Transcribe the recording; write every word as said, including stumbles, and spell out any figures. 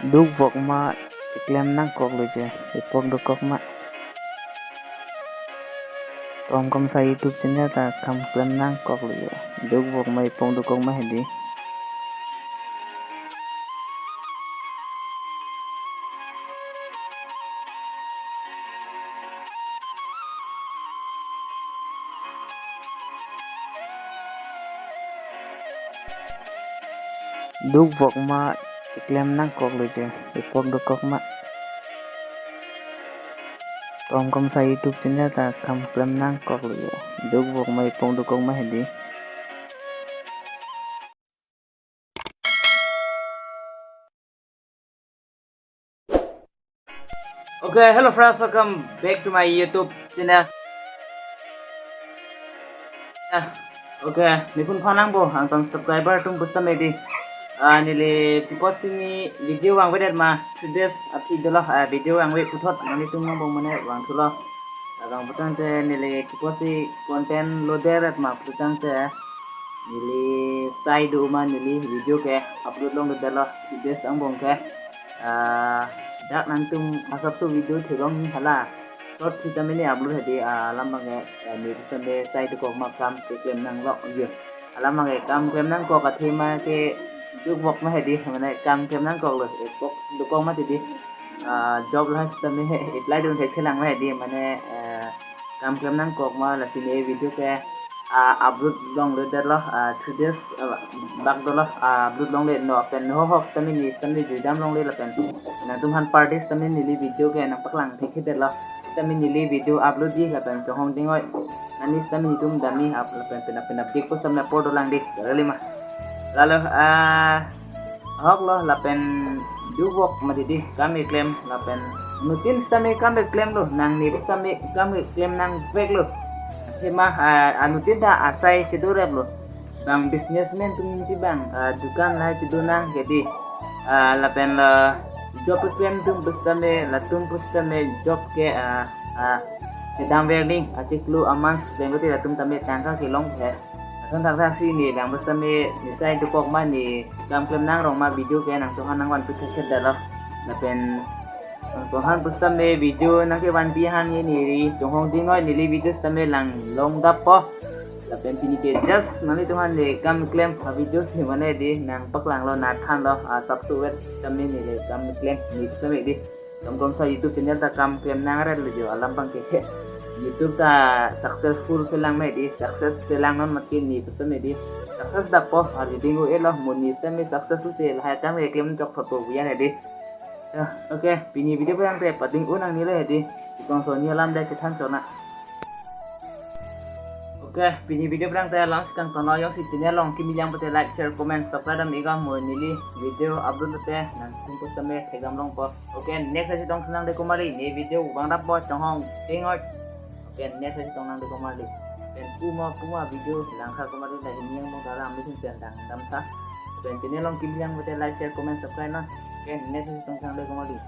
Dukvok ma, cheklem nangkoklo je, epok dokok ma. Tom Kramsa YouTube channel ta kam klem nangkoklo je. Dukvok ma, epok dokok ma hedi. Dukvok ma, cheklem nangkoklo je, epok dokok ma. Tom Kramsa YouTube channel ta kam klem nangkoklo je. Dukvok ma, epok dokok ma hedi. Okay, hello friends, welcome back to my YouTube channel. Ah, okay, nephan phanang bo, angtong subscriber atum pusitame di. Ah, neli piposi ni video vangvedet ma, three days aphi dolo, ah, video vangve puthot, nanglitum nangbong mane vangthulo. Abang putangte neli piposi content loader at ma putangte neli sai do ma neli video ke upload longledetlo, three days angbong ke. Ah, dak nangtum asapso video theklong ni hala. Short sitame neli upload hedi, ah, alam abang ke, eh, neli pusitame sai dokok ma kam keklem nanglo, yo. Alam abang ke kam klem nangkok athema ke dukvok ma hedi, mane kam klem nangkoklo, epok dokok ma hedi. Ah, job life sitame apply dun thekthelang ma hedi, mane, eh, kam klem nangkok ma lasi ne video ke, ah, upload longledetlo, ah, three days, ah, bak dolo, ah, upload longle no pen no hok sitame ne sitame juidam longle lapen nangtum aphan party sitame neli video ke nangpaklang thekthedetlo, sitame neli video upload di lapen chonghong dingoi. Nani sitame netum dami up lapen pen pen update pusitame apor dolang di, kali ma. Lalo, ah, ahoklo lapen dukvok ma hedi kam keklem lapen anuttin sitame kam keklemlo, nangli pusitame kam keklem nangveklo. Athema, ah, anuttin ta asai chedoreplo. Bang businessman atum si bang, ah, dukan lahai chedo nang hedi. Ah, lapen la job keklem atum pusitame, latum pusitame job ke, ah, ah, chedamvek ning, achiklo aman bengkoti latum tame tangka kelong he. Ason thakthak si ne bang pusitame ne sai dokok ma ne kam klem nangrong ma video ke nangtum aphan nangvanpi thekthedetlo. Lapen nangtum aphan pusitame video nangkevanpi aphan neli chonghong dingoi, neli video sitame lang longdappo. Lapen pini ke just nanglitum aphan ne kam klem avideo si mane di nangpaklanglo, nangthanlo, asapso vet sitame neli kam klem ne pusitame di. Tom Kramsa YouTube channel ta kam klem nangretlo jo, alam abang ke. YouTube ta successful kelang ma hedi, success kelang non mati ne pusitame di. Success dappo, arju ding-o-elo, mo ne sitame success lote lahai kam keklem chok thotpo bu ya hedi. Ya, okay, pini video pherangke pading-o nangnelo hedi. Isong soni alam dei chethan chona. Okay, pini video pherangke along si kangtonlo, jongsi channel along kimi lang pute like, share, comment, subscribe dam ikam, mo neli video upload pute nangtum pusitame thekdam longpo. Okay, next sitong thanang dei komarli, ne video vangdappo, chonghong dingoi. Okay, next sitong nang dei komarli. Pen puma puma video langkha komarli la hini angbong ta la amli sin sen dang damtha. Pen channel along kimi lang pute like, share, comment, subscribe non. Okay, next sitong thanang dei komarli.